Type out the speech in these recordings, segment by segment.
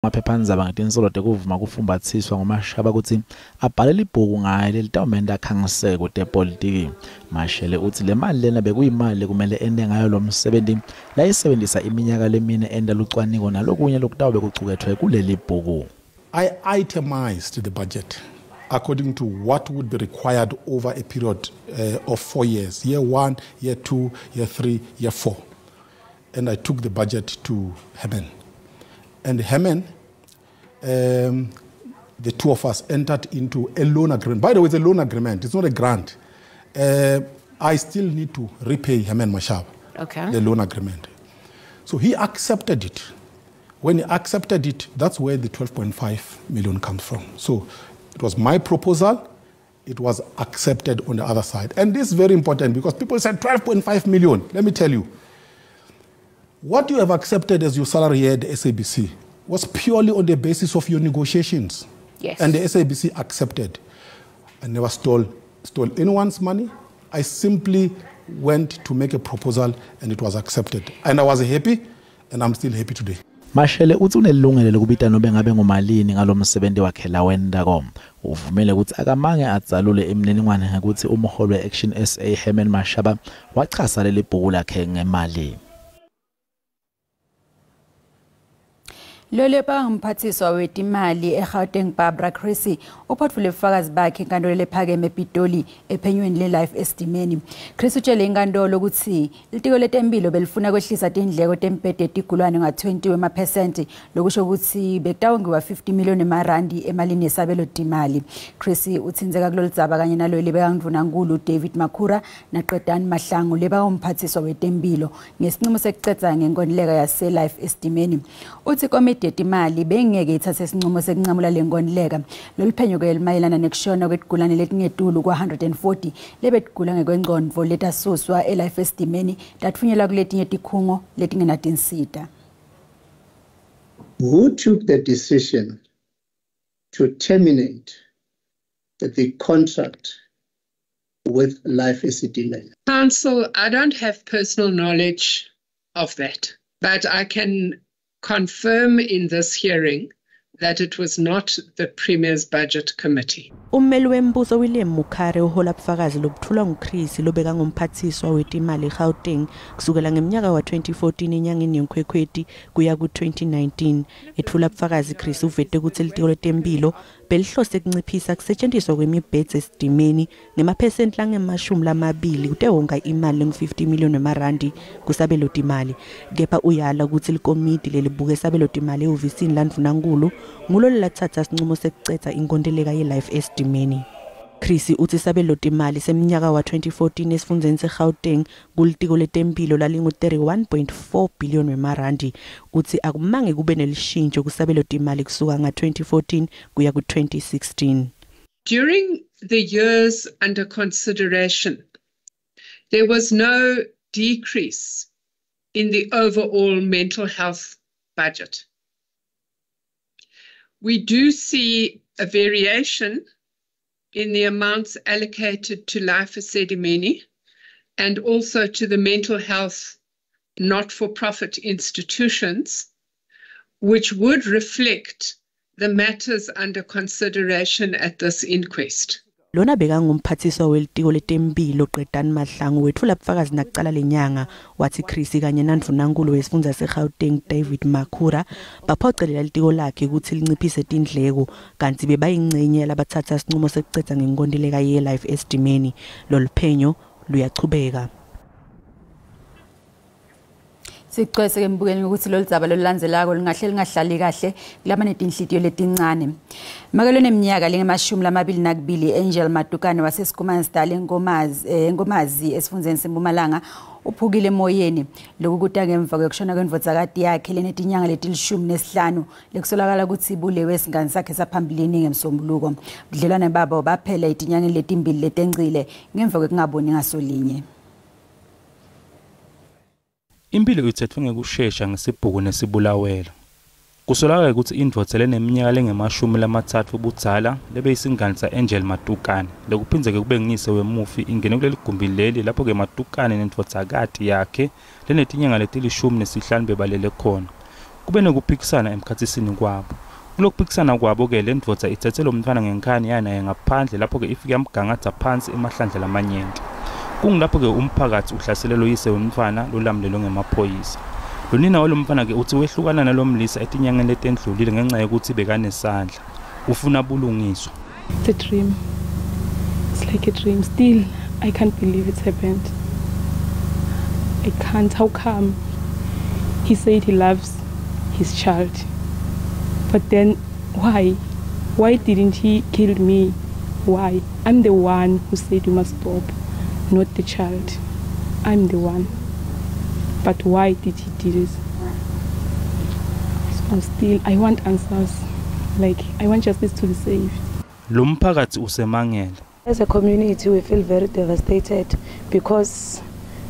Maphephandzaba ngetinsolo tekuvuma kufumbatsiswa nguMashaba kutsi abhale libhuku ngaye lelitawumenta akhangiseke kutepolitiki. Mashele utsi le mali lena bekuyimali lekumele ente ngayo lo msebenti layisebentisa iminyaka lemine enta lucwaningo nalokunye lokutawube kucuketfwe kuleli bhuku. I itemized the budget according to what would be required over a period of 4 years, year 1, year 2, year 3, year 4. And I took the budget to Herman. And Herman, the two of us entered into a loan agreement. By the way, it's a loan agreement. It's not a grant. I still need to repay Herman Mashaba, the loan agreement. So he accepted it. When he accepted it, that's where the 12.5 million comes from. So it was my proposal. It was accepted on the other side. And this is very important because people said 12.5 million. Let me tell you, what you have accepted as your salary here at the SABC was purely on the basis of your negotiations. Yes. And the SABC accepted. I never stole anyone's money. I simply went to make a proposal and it was accepted. And I was happy, and I'm still happy today. Mashele utsi unelungelo lekubita nobe ngabe ngumalini ngalomsebenzi wakhe lawentako. Uvumile kutsi akamange adzalule imininingwane ngekutsi umholi we-Action SA Herman Mashaba wachasa leli bhuku lakhe ngemali. Lole bangumphathiswa wetimali eGauteng Barbara Creecy uphothule ubufakazi bakhe enkantolo lephakeme ePitoli ephenyweni leLife Esidimeni. Creecy utshele inkantolo ukuthi litiko letempilo belifuna kwehlisa tindleko tembhede yetigulane nga-20%, lokusho ukuthi bekutawongiwa 50 million emarandi emalini yesabelo timali. Creecy utsintseka kulolu dzaba kanye naloyo lebekanguNdunankulu David Makhura naqedani Mahlangu lebekangumphathiswa wetempilo ngesinqumo sekucedza ngenkontileka yaseLife Esidimeni. Uthi komiti yetimali bengeke ithathe isinqumo sekunqamula lenkontileka. Lolu phenyo ke limayelana nekushona kwetigulane letingetulu kwa-140 lebetigula ngekwengcondvo letasuswa eLife Esidimeni tatfunyelwa kuletinye tikhungo letingenatinsita. Who took the decision to terminate the contract with Life Esidimeni? Council, I don't have personal knowledge of that, but I can confirm in this hearing that it was not the Premier's Budget Committee. Ummeli wembuso William Mukhare uhola bufakazi lobuthulwa nguCreecy lobeka ngumphathiswa wetimali eGauteng kusukela ngeminyaka wa-2014 enyangeni yeNkhwekhweti kuya ku-2019. Ethula bufakazi Creecy uvete kutsi litiko letempilo belihlose kunciphisa kusetshenziswa kwemibhedze esidimeni ngemaphesenti langema-20 kutewonga imali lengu-50 million emarandi kusabelo timali. Kepha uyala kutsi likomidi lelibuke sabelo timali ehhovisini landvunankulu ngulo lelatsatsa sinqumo sekucedza inkontileka ye-Life Esidimeni. Creecy utsi sabelo timali seminyaka wa-2014 esifundzeni seGauteng kulitiko letempilo lalingu-31.4 billion wemarandi. Utsi akumange kube nelishintsho kusabelo timali kusuka nga-2014 kuya ku-2016. During the years under consideration, there was no decrease in the overall mental health budget. We do see a variation in the amounts allocated to Life Esidimeni and also to the mental health not-for-profit institutions, which would reflect the matters under consideration at this inquest. Lona bekangumphathiswa welitiko letempilo Qedani Mahlangu wetfula bufakazi nakucala lenyanga. Wathi Creecy kanye nandvunankulu wesifundza seGauteng David Makhura baphocelela litiko lakhe kutsi linciphise tindleko kantsi bebayincenye labatsatsa sinqumo sekucedza ngenkontileka ye-Life Esidimeni. Loluphenyo luyachubeka. Sicwese ke mbukeni ukuthi lolu dzaba lolulandzelako lingahle lingahlali kahle kulaba netinhlitiyo letincane. Makelo neminyaka lengama-22 Angel Madukane waseSchoemansdal eNkomazi esifundzeni seMpumalanga uphukile emoyeni. Lokhu kuta ngemva kwekushona kwendvodzakati yakhe lenetinyanga leti-15 lekusolakala kutsi ibulewe singani sakhe saphambilini ngemsombuluko. Budlelwane babo baphela etinyangeni letimbili letengcile ngemva kwekungaboni ngasolinye. Impilo itsetfwe ngekushesha ngesibhuku nesibulawelo. Kusolakala kutsi indvodza leneminyaka lengama-30 budzala lebeyisingani sa-Angel Matukane lekuphindzeke kube nguyise wemufi ingene kuleli gumbi leli lapho-ke Matukane nendvodzakati yakhe lenetinyanga leti-15 bebalele khona. Kube nekuphikisana emkhatsisini kwabo. Kulokuphikisana kwabo ke le ndvodza itsetse lo mntfwana ngenkhani yanaye ngaphandle lapho ke ifike yamgangatha phansi emahlandla lamanyenti. Kungilapho ke umphakathi uhlasele loyise wemntfwana lolamulelwe ngemaphoyisa. Lonina walomfana ke uthi wehlukana nalomlisa etinyangeni letendlulile ngenxa yokuthi bekanesandla. Ufuna bulungiswa. It's a dream. It's like a dream. Still, I can't believe it's happened. I can't. How come? He said he loves his child. But then, why? Why didn't he kill me? Why? I'm the one who said you must stop, not the child. I'm the one. But why did he do this? So still, I want answers. Like, I want justice to be saved. Lo mphakathi usemangele. As a community, we feel very devastated because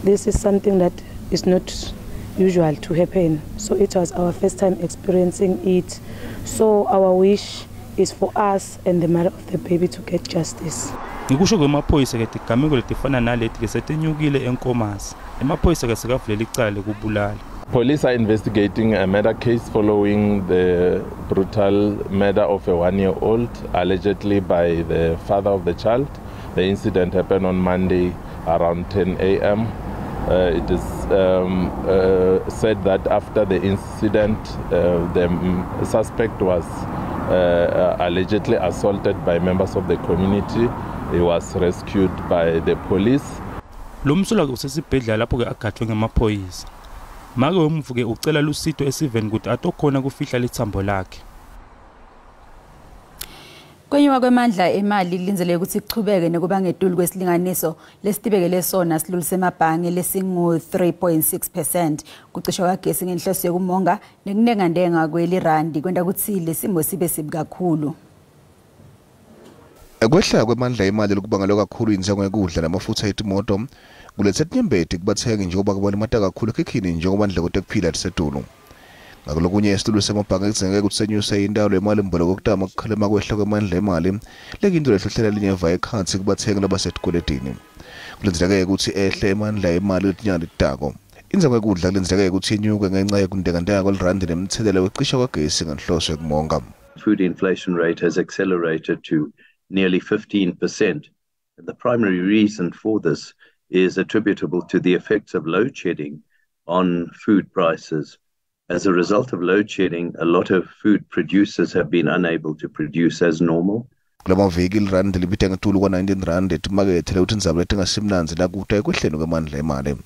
this is something that is not usual to happen. So it was our first time experiencing it. So our wish is for us and the mother of the baby to get justice. Ngikusho kwemaphoyisa ke tigameko letifana naleti ke setenyukile eNkomazi. Emaphoyisa ke sekavulela icala lekubulala. Police are investigating a murder case following the brutal murder of a 1-year-old, allegedly by the father of the child. The incident happened on Monday around 10 a.m. It is said that after the incident, the suspect was allegedly assaulted by members of the community. He was rescued by the police. Lo msolwa ke usesibhedlela lapho ke agadwe ngemaphoyisa. Make wemvu ke ucela lusito esiveni ukuthi atokhona kufihla lithambo lakhe. Kwenyuka kwemandla emali kulindeleke ukuthi kuchubeke nekuba ngetulu kwesilinganiso lesitibekele sona silulu semabhange lesingu 3.6%. Kucishwa kwagesi ngenhloso yokumonga nekunengandenga kwelirandi kwenta kutsi lesimo sibe sibi kakhulu. Kwehla kwemandla emali lokubangelwa kakhulu intsengo yekudla namafutha etimoto kulethe tinyembeti kubathengi njengoba kubalimata kakhulu ekhikhini njengoba indleko tekuphila tisetulu. Ngakulokunye isitulo semabhange kudzingeke ukuthi senyuse intalo yemalimboleko kutama kukhalima kwehla kwemandla emali lekuyinto lehlohlela linyeva ekhatsi kubathengi labasetikweletini. Kulindzeleke ukuthi ehle emandla emali letinyanga letitako. Intsengo yekudla kulindzeleke ukuthi yenyuke ngenxa yekuntengantenga kwelirandi nemtselela wekucisha kwagesi ngenhloso yekumonga. Food inflation rate has accelerated to nearly 15%. And the primary reason for this is attributable to the effects of load shedding on food prices. As a result of load shedding, a lot of food producers have been unable to produce as normal. Kulamaviki irandi libita ngetulu kwa-19 rand etimakethe lekuthi indzaba letingasimnandzi nakuta ekwehleni kwemandla emali.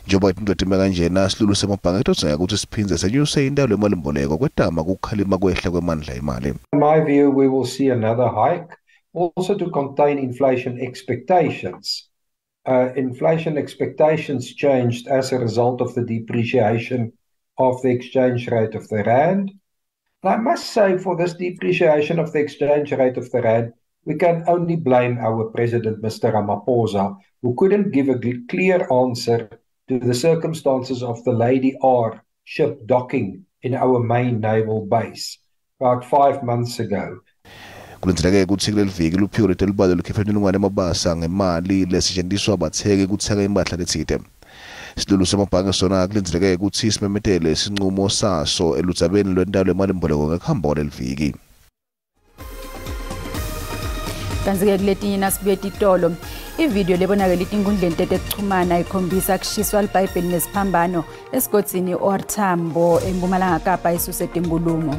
Njengoba tintfo time kanjena silulu semabhange kutodzinga ukuthi siphindze senyuse intalo yemalimboleko kwetama kukhalima kwehla kwemandla emali. In my view, we will see another hike, also to contain inflation expectations. Inflation expectations changed as a result of the depreciation of the exchange rate of the rand. And I must say, for this depreciation of the exchange rate of the rand, we can only blame our president, Mr. Ramaphosa, who couldn't give a clear answer to the circumstances of the Lady R ship docking in our main naval base about 5 months ago. Kulindzeleke ukuthi kuleli viki luphiko lwetelubalo lukhiphe imininingwane emabasa ngemali lesetjentiswa bathengi kuthenga impahla letsite. Silulu semabhange sona kulindzeleke ukuthi simemetele sinqumo saso eludzabeni lwentalo yemalimboleko ngekuhamba kwaleli viki. Kanti-ke kuletinye nasibuye titolo ividiyo lebonakele etinkundleni tetekuchumana ikhombisa kushiswa libhayibheli nesiphambano esigodzini OR Tambo eMpumalanga Kapa isuse tinkhulumo.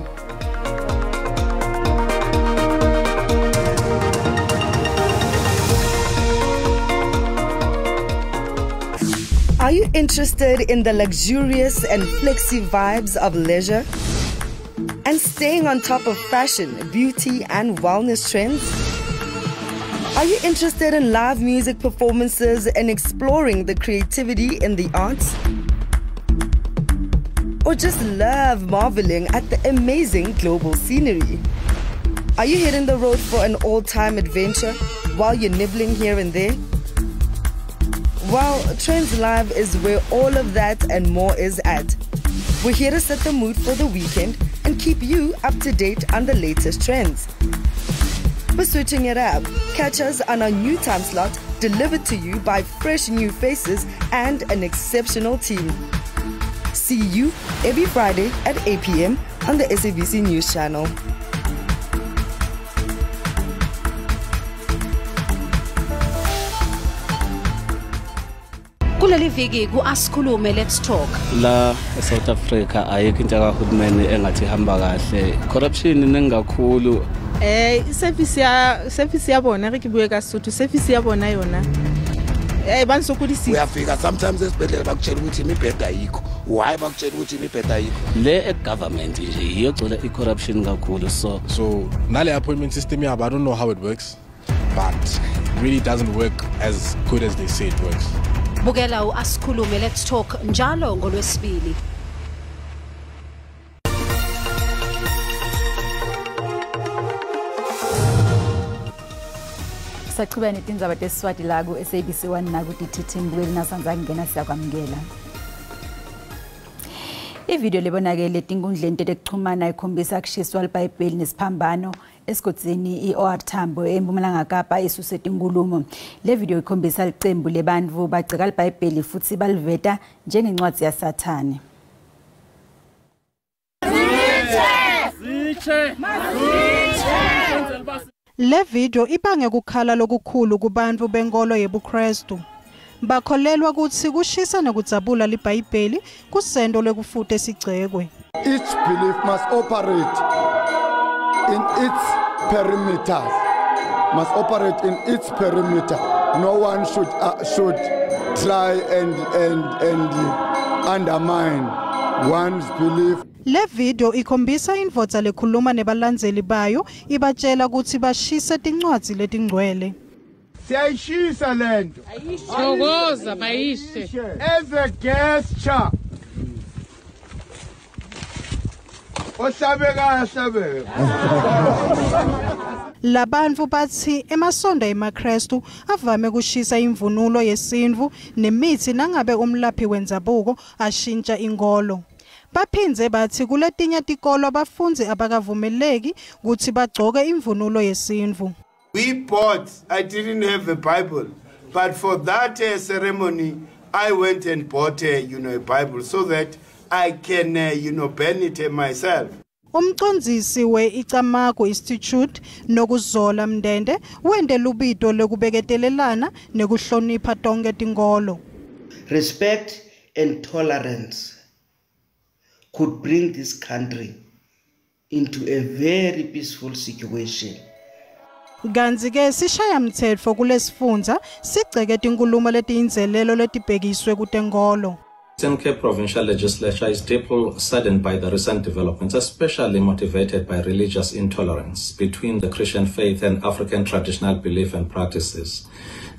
Are you interested in the luxurious and flexi vibes of leisure? And staying on top of fashion, beauty, and wellness trends? Are you interested in live music performances and exploring the creativity in the arts? Or just love marveling at the amazing global scenery? Are you hitting the road for an all-time adventure while you're nibbling here and there? Well, Trends Live is where all of that and more is at. We're here to set the mood for the weekend and keep you up to date on the latest trends. We're switching it up. Catch us on our new time slot, delivered to you by fresh new faces and an exceptional team. See you every Friday at 8 p.m. on the SABC News Channel. Kuleli viki ku-Asikhulume Let's Talk. La eSouth Africa ayikho into kahulumeni engathi ihamba kahle. Corruption iningi kakhulu. Service ya bona re ke bue ka Sotho, service ya bona yona bansokodisitse. Uyafika sometimes esibhedlela bakutshela ukuthi imibheda ayikho. Why bakutshela ukuthi imibheda ayikho? Le e-government nje iyogcwele i-corruption kakhulu, so nale appointment system yabo, I don't know how it works, but it really doesn't work as good as they say it works. Bukela u-Asikhulume Let's Talk njalo ngolwesibili. Sachubeka netindzaba tesiswati la ku-SABC 1 naku-DTT mbukeli nasanza kungena siyakwamukela. Ividiyo lebonakele etinkundleni tetekuchumana ikhombisa kushiswa libhayibheli nesiphambano esigodzini i-OR Tambo eMpumalanga Kapa isuse tinkhulumo. Le video ikhombisa licembu lebantfu bagceka libhayibheli futsi baliveta njengencwadzi yaSathane. Le video ibange kukhala lokukhulu kubantfu benkolo yebuKrestu. Bakholelwa kutsi kushisa nekudzabula libhayibheli kusento lekufute sigcekwe. Each belief must operate in its perimeters. Must operate in its perimeter. No one should try and undermine one's belief. Le video ikhombisa indvodza lekhuluma nebalandzeli bayo ibatshela kutsi bashise tincwadzi letingcwele. Siyayishisa lento. Thokoza bayishe. As a gesture. Ohlabeka ahlabeka. Labantfu batsi emasonto emaKrestu avame kushisa imvunulo yesintfu nemitsi nangabe umlaphi wendzabuko ashintsha inkolo. Baphindze batsi kuletinye tikolo bafundzi abakavumeleki kutsi bagcoke imvunulo yesintfu. We bought, I didn't have a Bible, but for that ceremony, I went and bought a Bible so that I can, burn it myself. Umcondzisi we-Icamagu Institute Nokuzola Mndende wente lubito lekubeketelelana nekuhlonipha tonkhe tinkolo. Respect and tolerance could bring this country into a very peaceful situation. Kantsi-ke sishayamtsetfo kulesifundza sigceke tinkhulumo letiyindzelelo letibhekiswe kutenkolo. Eastern Cape Provincial Legislature is deeply saddened by the recent developments, especially motivated by religious intolerance between the Christian faith and African traditional belief and practices.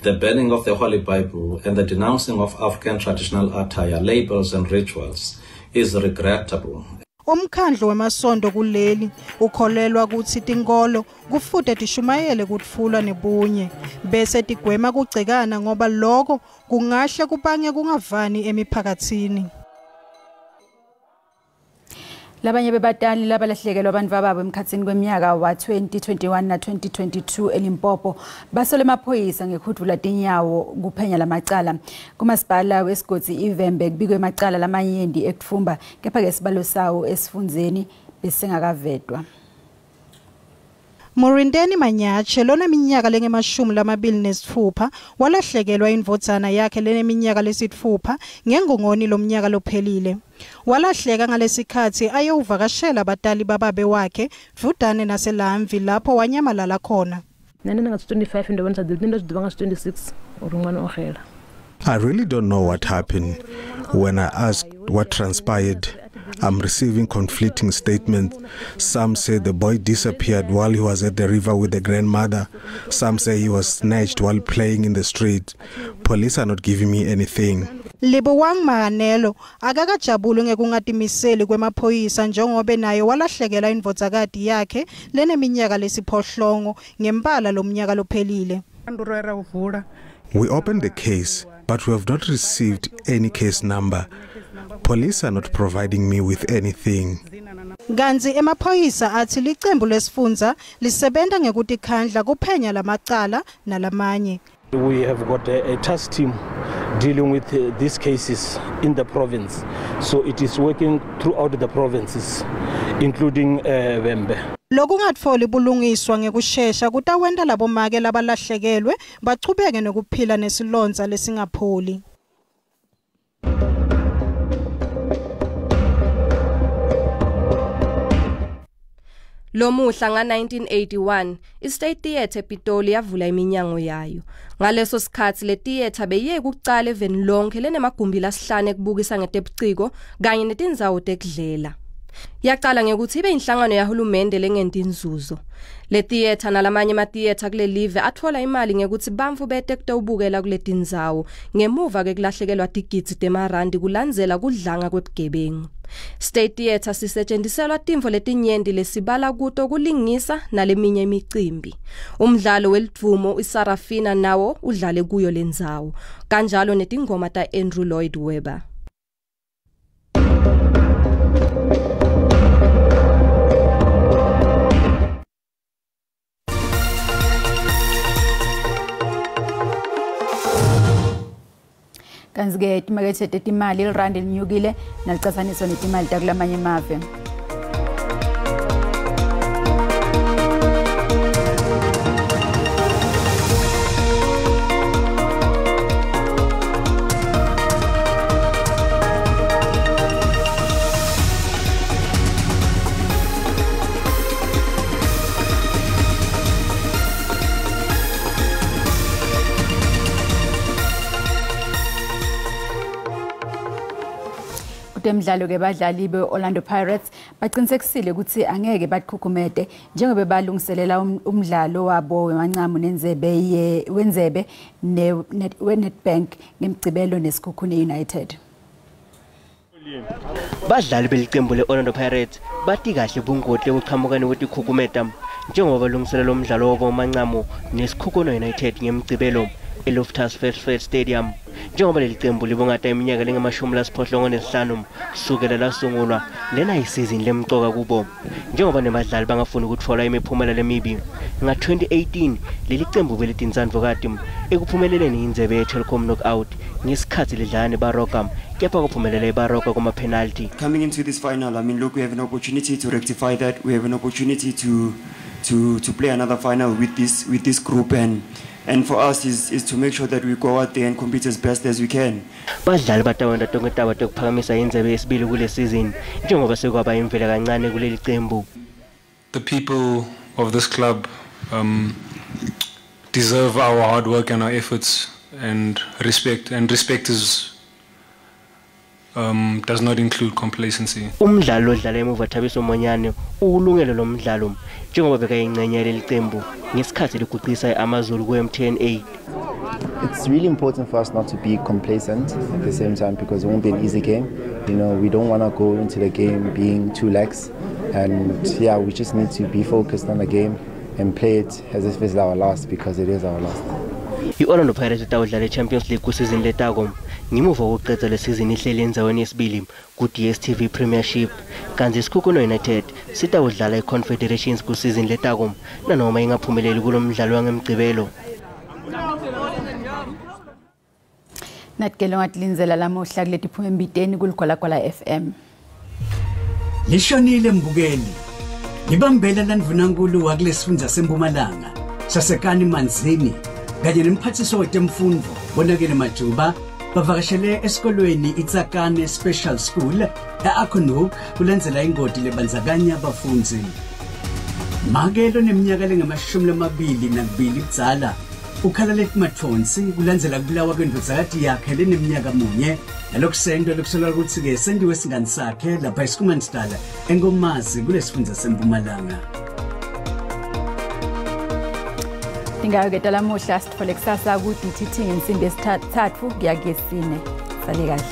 The burning of the Holy Bible and the denouncing of African traditional attire, labels and rituals is regrettable. Umkhandlu wemasonto kuleli ukholelwa kutsi tinkolo kufute tishumayele kutfulwa nebunye bese tigwema kugcekana ngoba loko kungahle kubange kungavani emiphakatsini. Labanye bebatali labalahlekelwa abantu babo emkhatsini kweminyaka wa-2021 na-2022 eLimpopo basole emaphoyisa ngekuhudvula tinyawo kuphenya lamacala. Kumasipala wesigodzi iVhembe kubikwe emacala lamanyenti ekutfumba kepha-ke sibalo sawo esifundzeni besingakavetwa. Murindeni Manyatshe loneminyaka lengama-26 walahlekelwa indvodzana yakhe leneminyaka lesitfupha ngengongoni lomnyaka lophelile. Walahleka ngalesikhatsi ayewuvakashela batali bababe wakhe dvudane naseLamvi lapho wanyamalala khona. I really don't know what happened. When I asked what transpired, I'm receiving conflicting statements. Some say the boy disappeared while he was at the river with the grandmother. Some say he was snatched while playing in the street. Police are not giving me anything. Lebohang Mahanelo akakajabuli ngekungatimiseli kwemaphoyisa njengobe naye walahlekela indvodzakati yakhe leneminyaka lesiphohlongo ngempala lomnyaka lophelile. We opened the case, but we have not received any case number. Police are not providing me with anything. Kantsi emaphoyisa atsi licembu lesifundza lisebenta ngekutikhandla kuphenya lamacala nalamanye. We have got a task team dealing with these cases in the province. So it is working throughout the provinces, including Vhembe. Lokungatfoli bulungiswa ngekushesha kutawenta labomake labalahlekelwe bachubeke nekuphila nesilondza lesingapholi. Lomuhla nga-1981 iState Theatre ePitoli yavula iminyango yayo. Ngaleso sikhatsi le theatre beyiye kucala eveni lonke lenemagumbi lasihlanu ekubukisa ngetebuciko kanye netindzawo tekudlela. Yaqala ngekuthi ibe inhlangano yahulumende lengenti inzuzo. Le theatre nalamanye ama-theatre kulelive atfola imali ngekuthi bantfu bete kutewubukela kuletindzawo ngemuva kwekulahlekelwa tigidzi temarandi kulandzela kudlanga kwebugebengu. State Theatre sisetshentiselwa tintfo letinyenti lesibala kuto kulingisa naleminye imicimbi. Umdlalo welidvumo iSarafina nawo udlale kuyo lendzawo, kanjalo netingoma ta-Andrew Lloyd Webber. Kanti-ke timakethe tetimali lirandi linyukile nalicatsaniswa netimali takulamanye emave. Temidlalo ke badlali be-Orlando Pirates baqinisekisile ukuthi angeke batikhukhumete njengoba balungiselela umdlalo wabo wemancamu nenzebe wenzebe we-Nedbank ngemgcibelo neSekhukhune United. Badlali belicembu le-Orlando Pirates bati kahle bungoti ekuqhamukeni kwetikhukhumeta njengoba balungiselela umdlalo wabo wemancamu neSekhukhune United ngemgcibelo eLoftus Versfeld Stadium. Njengoba leli cembu libungata iminyaka lengama-75 kusukela lasungulwa, lena yisizini lemcoka kubo. Njengoba nebadlali bangafuni ukutfola imiphumela lemibi, nga-2018 leli cembu belitintsandvokati ekuphumeleleni indzebe ye-Telkom Knockout ngesikhatsi lidlala neBaroka, kepha kuphumelela iBaroka kuma-penalty. Coming into this final, I mean, look, we have an opportunity to rectify that. We have an opportunity to play another final with this group, and for us is to make sure that we go out there and compete as best as we can. Badlali batawenta tonkhe taba tekuphakamisa indzebe yesibili kule season njengoba sekwaba imvela kancane kuleli cembu. The people of this club deserve our hard work and our efforts and respect, and respect is does not include complacency. Umdlalo odlala emuva Thabiso Monyane uwulungele lo mdlalo njengoba bekayingxenye yaleli cembu ngesikhathi liguqisa AmaZulu ku-MTN 8. It's really important for us not to be complacent at the same time, because it won't be an easy game. You know, we don't want to go into the game being too lax, and yeah, we just need to be focused on the game and play it as if it's our last, because it is our last. I-Orlando Pirates itawudlala i-Champions League kusizini letako ngemuva kokuqeda le season ihleli endzaweni yesibili ku-DStv Premiership, kanti iSekhukhune United sitawudlala i-Confederations kusizini letako nanoma ingaphumeleli kulo mdlalo wangemgcibelo. Nathi-ke ongatilindzela lamuhla kuletiphuma embiteni kuligwalagwala FM. Lishonile mbukeli libambela landvunankulu wakulesifundza sempumalanga sasekani Manzini kanye nemphathiso wetemfundvo Bonakele Majuba bavakashele esikolweni iTsakane Special School e-Acornhoek kulandzela ingoti lebandzakanya abafundzi. Make loneminyaka lengama-22 budzala ukhala letimathonsi kulandzela kubulawa kwendvodzakati yakhe leneminyaka munye nalokusento lokusolwa kutsi-ke sentiwe singani sakhe lapha eSchoemansdal eNkomazi kulesifundza sempumalanga. Tingayo-ke talamuhla sitfole kusasa ku-DTT ngensimbi yesithathu kuya kuyesine. Sale kahle.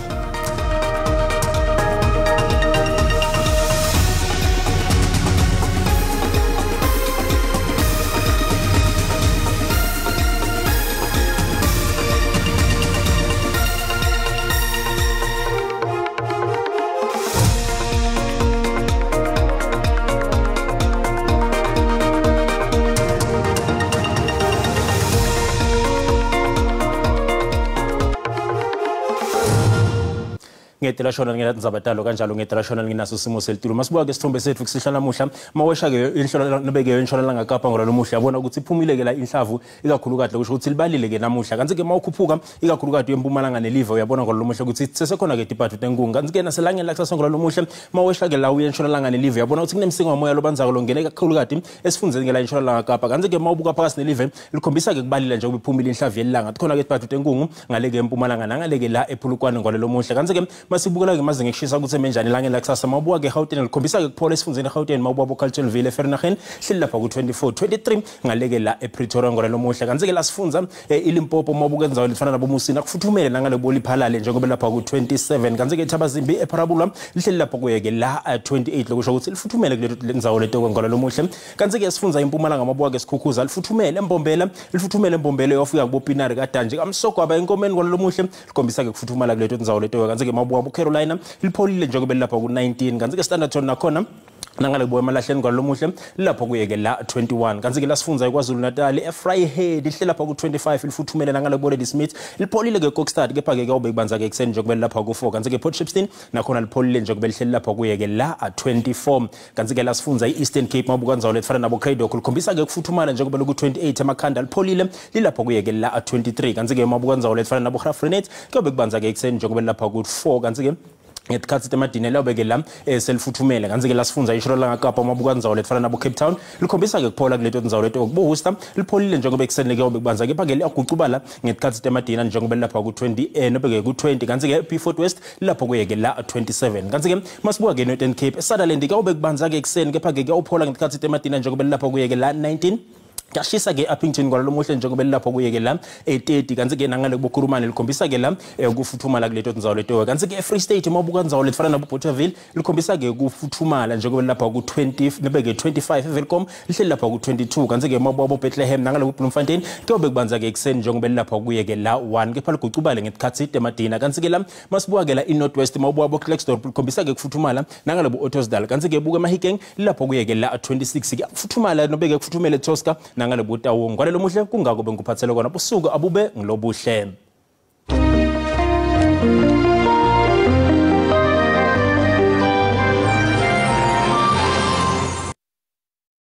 Ngete lashona ngela tindzaba talo kanjalo ngete lashona nginaso simo selitulu. Masibuka ke sithombe setfu kusihla namuhla mawesha ke inhlola nobeke intshonalanga Kapa ngolalomuhla yabona ukuthi iphumile ke la inhlavu ikakhulukati lokusho ukuthi libalile ke namuhla. Kanti ke mawukhuphuka ikakhulukati empumalanga nelive uyabona ngolalomuhla ukuthi sesekhona ke tipathu tenkungu. Kanti ke naselangeni lakusasa ngolalomuhla mawesha ke la uye entshonalanga nelive uyabona ukuthi kunemsingo wamoya lobanzako longene kakhulukati esifundzeni ke la entshonalanga Kapa. Kanti ke mawubuka phakathi nelive likhombisa ke kubalile nje ukuphumile inhlavu yelanga. Khona ke tipathu tenkungu ngaleke empumalanga nangaleke la ephulukwane ngolalomuhla. Kanti ke masibukela ke mazinga ekushisa ukuthi emenjani elangeni lakusasa mawubuka ke Gauteng likhombisa ke kuphola esifundzeni eGauteng mawubuka bo Carltonville eVereeniging hleli lapha ku 24 23 ngaleke la ePretoria ngolalomuhla. Kanti ke la sifundza iLimpopo mawubuka endzaweni lefana naboMusina kufuthumele nangale boliphalale njengoba lapha ku 27. Kanti ke Thabazimbi eParabula lihleli lapha kuyeke la 28 lokusho ukuthi lifuthumele kule ndzawo leto ngolalomuhla. Kanti ke sifundza impumalanga mawubuka ke Sikhukhuza lifuthumele eMbombela lifuthumele eMbombela yofika kuboPinari kadanje kaMsogwaba enkomeni ngolalomuhla likhombisa ke kufuthumala kule ndzawo leto. Kanti ke mawubuka bo Carolina lipholile njengoba lapha ku 19. Kanti ke Standerton nakhona nangale kubo emalahleni ngolalomuhla lapho kuyeke la 21. Kanti ke la sifundza eKwaZulu Natal eVryheid ihle lapha ku 25 lifuthumele nangale kubo Lady Smith lipholile ke Kokstad kepha ke kuyawube kubanza ke ekuseni njengoba lapha ku 4. Kanti ke Port Shepstone nakhona lipholile njengoba lihleli lapha kuyeke la 24. Kanti ke la sifundza iEastern Cape mabuka ndzawo lefana nabo Cradock likhombisa ke kufuthumala njengoba ku 28 emakhanda lipholile lilapho kuyeke la 23. Kanti ke mabuka ndzawo lefana nabo Graaff-Reinet kuyobe kubanza ke ekuseni njengoba lapha ku 4. Kanti ke ngetikhatsi temadina lawubeke la selifuthumele. Kanti ke la sifundza intshonalanga Kapa mabuka ndzawo letfana nabo Cape Town likhombisa ke kuphola kuleto ndzawo leto kubo Worcester lipholile njengoba ekuseni ke kubanza kepha ke liyagucubala ngetikhatsi temadina njengoba lapha ku 20 nobeke ku 20. Kanti ke Beaufort West lapho kuyeke la 27. Kanti ke masibuka ke Northern Cape Sutherland kuyawube kubanza ke ekuseni kepha ke kuyawuphola ngetikhatsi temadina njengoba lapho kuyeke la 19. Kuyashisa ke Upington ngolalomuhla njengoba lapho kuyeke la 30. Kanti ke nangale kubokhulumane likhombisa ke la kufuthumala kuleto ndzawo leto. Kanti ke eFree State mawubuka ndzawo letfana nabo Bothaville likhombisa ke kufuthumala njengoba lapha ku 20 nobeke 25. eWelkom lihleli lapha ku 22. Kanti ke mawubuka bo Bethlehem nangale ku Bloemfontein kuyobe kubanza ke ekuseni njengoba lapha kuyeke la 1 kepha ligucubale ngetikhatsi temadina. Kanti ke la masibuka ke la iNorth West mawubuka bo Klerksdorp likhombisa ke kufuthumala nangale bo Ottosdal. Kanti ke buka eMahikeng lapho kuyeke la 26 kufuthumala nobeke kufuthumele Tosca nangale butawo. Ngwalelo muhle kungako bengikuphathele kona busuku abube ngilobuhle.